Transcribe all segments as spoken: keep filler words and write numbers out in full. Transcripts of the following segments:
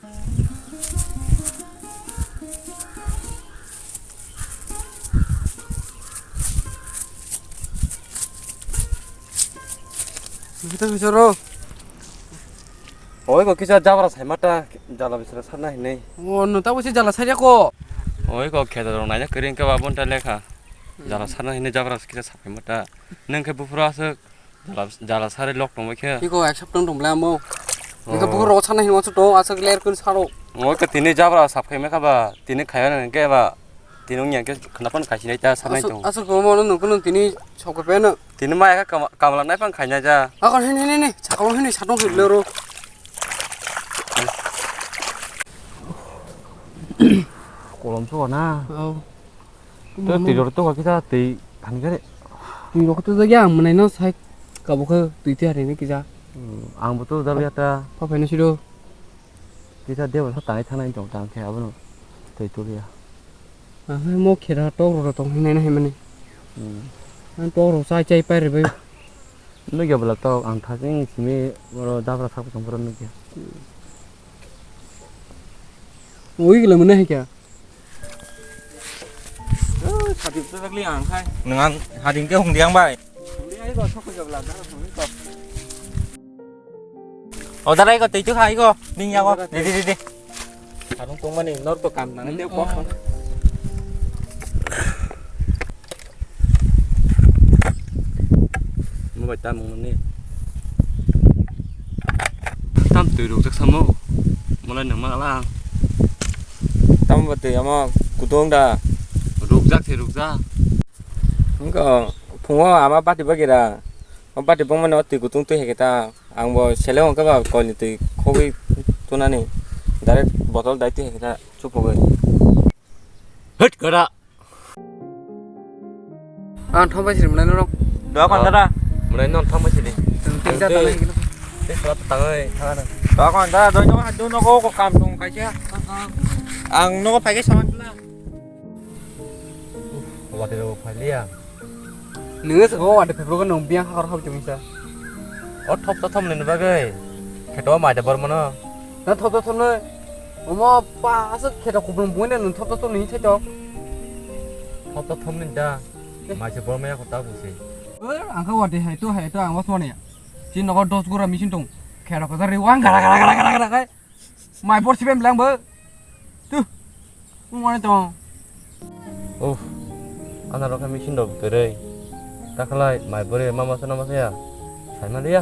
Kita bicara. Oi, kok kisa jabra sai mata jala bisara sana hinai. Oh, no, tahu sih jala saya kok. Oi, kok kita dorong nanya kering ke babun ta lekha. Jala sana hinai jabra kisa sapai mata. Neng ke bufura se jala, jala sari lok tong khe. Iko ek saptang tong bla mo. Iko bukur ro sana hinai wasu to asa clear kun saro. Oi, ke tini jabra sapai me kaba, tini khaya nang ke ba. Tini ong yang ke khana pan kaisi nai ta sanai tong. Asuk mo no nung kunung tini sok pe no. Tini ma ya ka kama, kamla nai pan khai nai ja. Akon hini hini hini sakalo hini satong hini lero. Kolom so na. Oh. To twi rok to kisa twi thani kare. Twi rok to jagya ang mwnai no sai kabo khe twi twi hari ni kisa. Ang bo to jabya ta. Pa phai no sido. Kisa debo sa tanai thanai tong tang khe abono twi tuliya. Ahai mo khera tok rok tong hinai na himani. Hmm. Ang tok rok chai chai pai rwbai. Nugya bwla tok ang thajing simi oro jabra sak tong boro nugya. Ui gila mwnai hai kya? Oh, sadi tu tagli ang khai. Nang hading ke hung diang bai. Hung diang ai ko sok ko jabla dar hung ko. O darai ko tei tu khai ko. Ning ya ko. Di di di di. Harung tong mani nor to kam nang te ko. Mo bai tam mung ni. Tam twi rukjak samo. Mo lai nang ma la. Tam ba twi ama kutung da. Rukjak se rukjak. Wngkha phungo ama bati bagira. O bati bongmani o twi kutung twi hai khe ta. Ang bo seleng hwnkhe ba kol ni twi khogwi tunani. Direct botol dai twi hai khe ta chupugwi. Hit kara. Ang thangbai siri mwnai norok. Doa kon dara. Mwnai non thangbai siri. Tei sa tangai. Tei sa tangai. Doa kon dara doi no hadu no ko kam tong kaisa. Ang no phaikhe sawan pla. Wate ro phaliya. Nungwe sabo wate phepro ko nung biang hakor hap jomisa. O thop to thom ni bagwi. Kheto mai da bor mono. Na thop to thom noi. Omo pa aswk kheto kuplung bungwi nung thop to thom ni thai to. Thop to thom ni da. Mai se bor maya ko ta busi. Ang kha wate hai to hai to ang was mane. Chin nogo dos gura machine tong. Kheto ko ri wang gara gara gara gara gara. Mai bor siben blang bo. Tu. Mung mane tong. Oh. Ana rok machine rok kwrwi. Takhalai mai bor mama sana masa ya. Sai ma liya.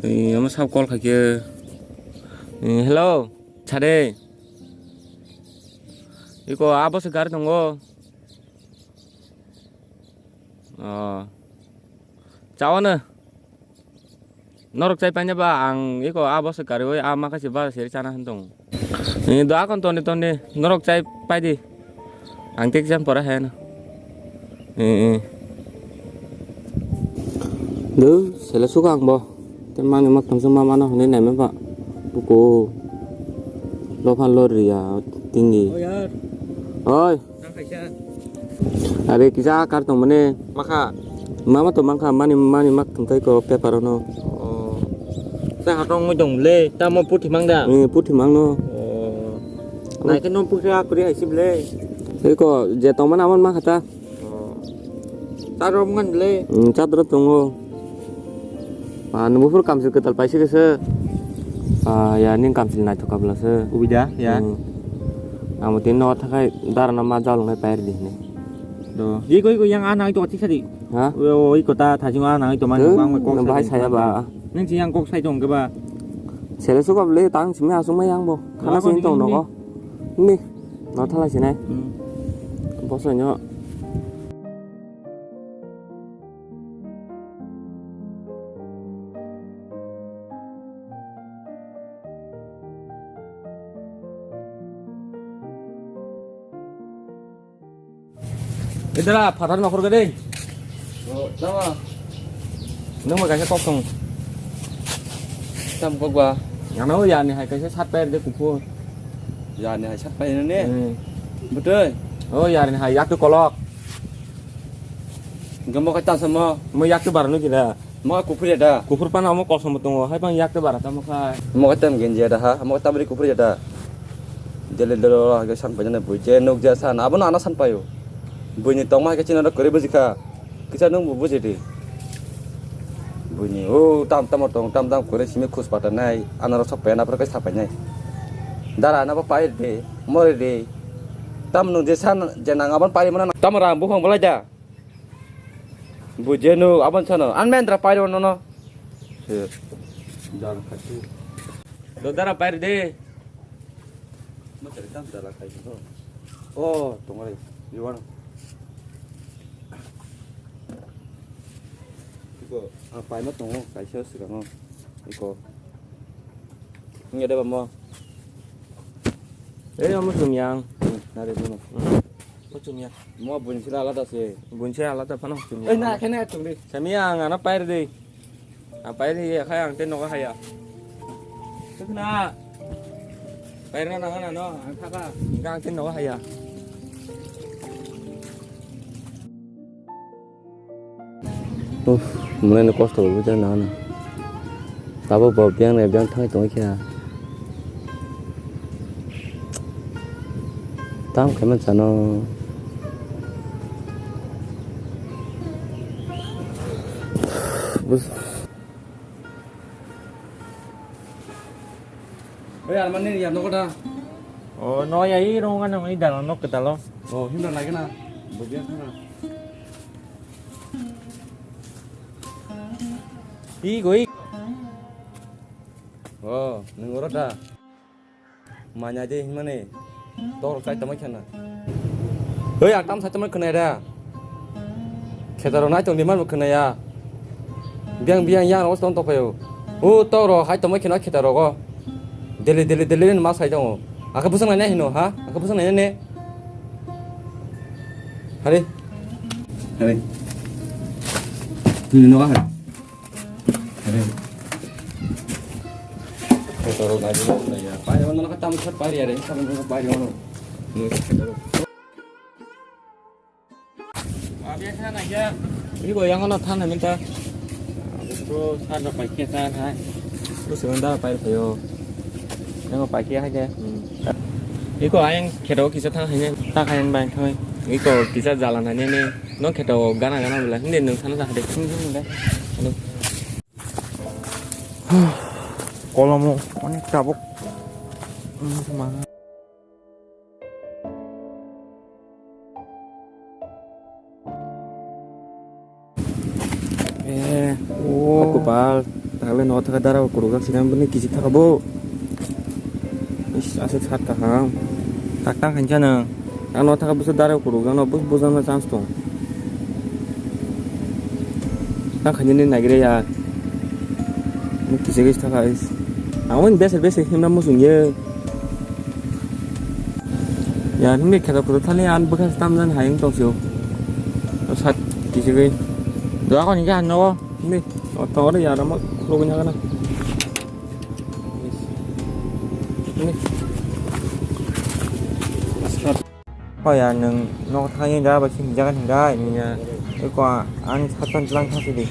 Ama sab call khaikhe. Hello. Sade. Iko abo se gari tongo. Oh. Chawano. Norok chai paina ba ang iko abo se gari oi ama kasi ba seri chana han tongo. Ni do akon toni toni norok chai pai di. Ang tik jam pora hai na. Eh, eh. Duh, sele suka ang bo. Te mani mak tong sung ma mano hwnwi naima ba. Buko. Lo phan lo ri ya, tingi. Oh, yar. Oi. Nang kaisa. Are kisa kar tong mane. Makha. Mama to mangkha mani, mani mak tong tai ko paper ono. Oh. Ta hatong mo dong le, ta mo puthi mang da. Eh, puthi mang no. Oh. Nai ke no puthi akuri hai sib le. Eko je tong mana amon makha ta. Oh. Chadrop ngan le. Hmm, chadrop tongo. Ah, nungbo phuru kamchwlwi kwtal paisa khe se. Ah, ya, ning kamchwlwi naithok kabla se. Ubida, ya. Hmm. Amo tini no thakai dara no ma jalong nai pair di hini. Do. Iko, iko, yang anang ito chisa di. Ha? O, o, iko ta thajing anang ito man. Hmm, bang kok bahai saya ba. Nang si yang kok sai tong ke ba. Sele suka beli tang simi asung ma yang bo. Khana sini tong nogo. Ni. No thalai sinai. Hmm. Boso nyo. Idara, phatar nokhor gede. Oh, nama? Nang ma kaisa kok song. Tam kok ba? Yang nang ya ni hai kaisa sat pair de kuku. Ya ni hai sat pair ne? Hmm. Betul. Oh, ya ni hai yak tu kolok. Hingke mo khe tamsa mo. Mo yak tei bara no kila. Mo kuphur ya da. Kuphur pana mo kosom bo tongo, hai pang yak tei bara tamo khai. Mo khe tam genji ya da ha, mo khe tamri kuphur ya da. Dele dele o hake san paina bui je nuk ja san, abo no ano san payo. Bui ni tongma hake chini ro kore buji kha. Kisa nung bo buji di. Bui ni o tam tam tong, tam tam kore simi khus pata nai, ano ro sok paina pore khe sa painai. Dara ano bo pai de, more de. Tam nung je san je nang abon pai mana. Tam ra buphang bolai da. Bujenu, abon sano, an mendra pairo nono. He. Dara khachi. Do dara pair de. Mo teri tam dara khai do. Oh, tongore. Yuan. Iko, ah, paima tongo, kaisa sikango. Iko. Nge de bamo. Eh, amo chumyang. Nare buno. Mo chumyang. Mo bunsi alada se. Bunsi alada phano chumyang. Eh, na, kena chumri. Sami ang ana pair de. Ang pair de, khai ang te nogo haya. Tukna. Pair na nang na no, ang thaka. Ang te nogo haya. Uff, mwnai no kosto bo bujak nang ano. Tabuk bo biyang nai biyang thangwi tongwi kha. Tam khe man chano. Bus- Oi, Armani, ya, nogo da? Oh, no, ya, i rongo nang i dalo, nok dalo. Oh, himra lagi na. Bujia na. I goi. Oh, nung oro da. Manya de himani. Tor kai tamai khana. Oi, atam sa tamai khana da. Khetaro nai tong di man khana ya. Biang biang yang ro tong tokhayo. O toro hai tongma kheno khetaro go. Deli deli deli ma sai tongo. Aka busang nai hino ha? Aka busang nai ne. Hari. Hari. Ni no hari. Hari. Khetaro nai ya. Pai no ka tam khat pai ya re. Tam khat pai no. Ni khetaro. Iko yang ono than hai minta. Bro, sa no pai khe sa hai. Bro, sebentar pai phayo. Yang pai khe hai de. Iko ayang kheto kisa thang hai ne. Ta hai bai thoi. Iko kisa jalan hai ne ne. No kheto gana gana bila. Hindi nung sana sa hai de. Kolomo onek tabuk. Eh, o kopal, tagle no thaka dara kurugak sinam bini kisi thaka bo. Is, asuk sat kaham. Tak tak khancha na. Ang no thaka busa dara kurugak no bus busa na chance tong. Tak khancha ni nagire ya. Ni kisi kisi thaka is. Ang win bese bese himna musung ye. Ya, nini kheto kheto thani an bwkha se tamjani hayung tong sio. Sat kisi bai. Doa ko ni ga no. Ni, o to ore ya, ramo khulugwi nagana. Ni. Sat. Hoya, nwng nok thangwi da bai sini jaga thang da, ini ya. Eko, ani satan tlang thasi di.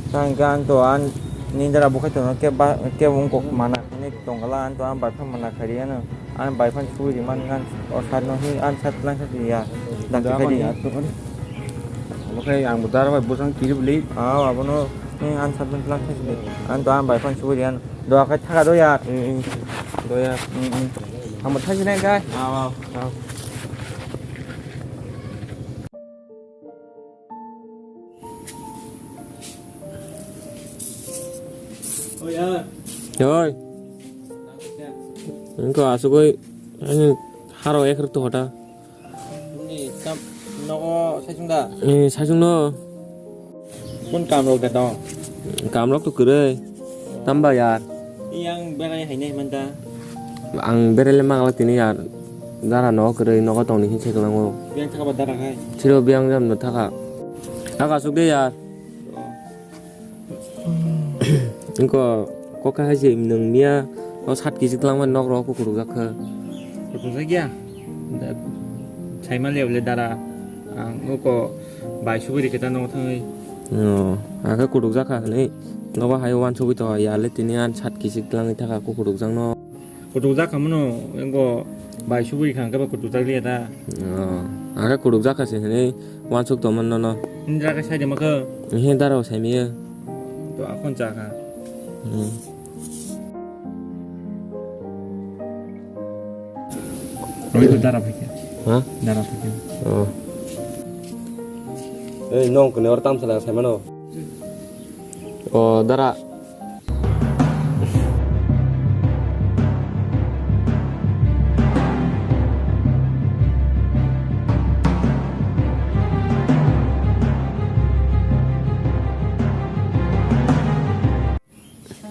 Tang ka an to an nindara bukhai to ke ba ke wng kok mana. Ni tongala an to an bai phan mana khari ano. An bai phan sui di man ngan o sat no hi an sat tlang thasi ya. Dak da khari man ya. Bukhai ang budar bai busang kiri beli. Ah, abono ni an sat tlang thasi di. An to an bai phan sui di an. Doa khai thaga do ya. Hmm, hmm. Do ya. Hmm, hmm. Ang bo thasi nai kai. Aw, aw. Aw. Oi. Engko asugoi ani haro ekr tu hota. Ni kam nogo saichung da? Eh, saichung no. Kun kam rok da dong? Kam rok to kwrwi. Tamba yar. Yang berai hainai manta. Ang berai le mangla tini yar. Dara no kwrwi nogo tong ni hin se kwlango. Yang thaka ba dara khai. Chiro biang jam no thaka. Thaka suk de yar. Engko kok hai se nwng miya o sat kisi twlangma nok rok kukuruk jak kha. Kukuruk jak ya? Saima le bole dara ang uko Bai subui rikhe ta nogo thangwi. Oh, akhe kutuk jakha hinwi nogo hai uansugwi to ya le tini an sat kisik twlangwi thaka kukutuk jakno. Kutuk jakha mano engo bai subui khang khe ba kutuk jakliya ta. Oh, akhe kutuk jakha se hinwi uansuk tongmano no. Hini jakha sai de makha. He daro sai miya. To akhon jakha. Hmm. Oi, ko dara phaikha. Ha? Dara phaikha. Oh. Ei, nong kene or tam sala sai mano. Oh, dara.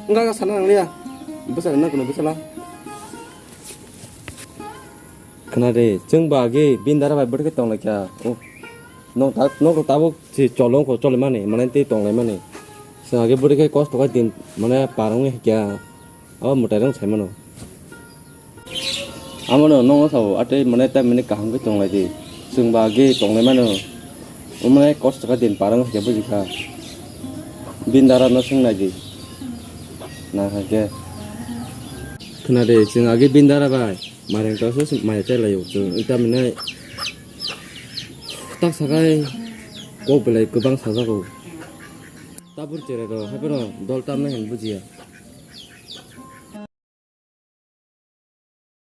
Wngkha kha sana nangliya. Bwsala nang kunu bwsala. Khna de, chwng ba agi bini dara bai bwrwi khe tong lai kha. O, nok ta, nok rok tabuk se cholo wngkha, choli mani, mane tei tong lai mani. Chwng agi bwrwi khe kosto khe din, mane par wngwi kha. Abo mwtai rok sai mano. Amo no nongo sao, atei mane tai mane kaham khe tong lai di. Chwng ba agi tong lai mano. Omo hai kosto kha din par wng khe buji kha. Bini dara no swng nai di. Na kha khe. Khna de, chwng agi bini dara bai. Mareng to se mai chai lai o chwng. Ita mane tak sakai kok belai kwbang sajago. Tabur chere do, hai phano dol tam nai hin bujiya.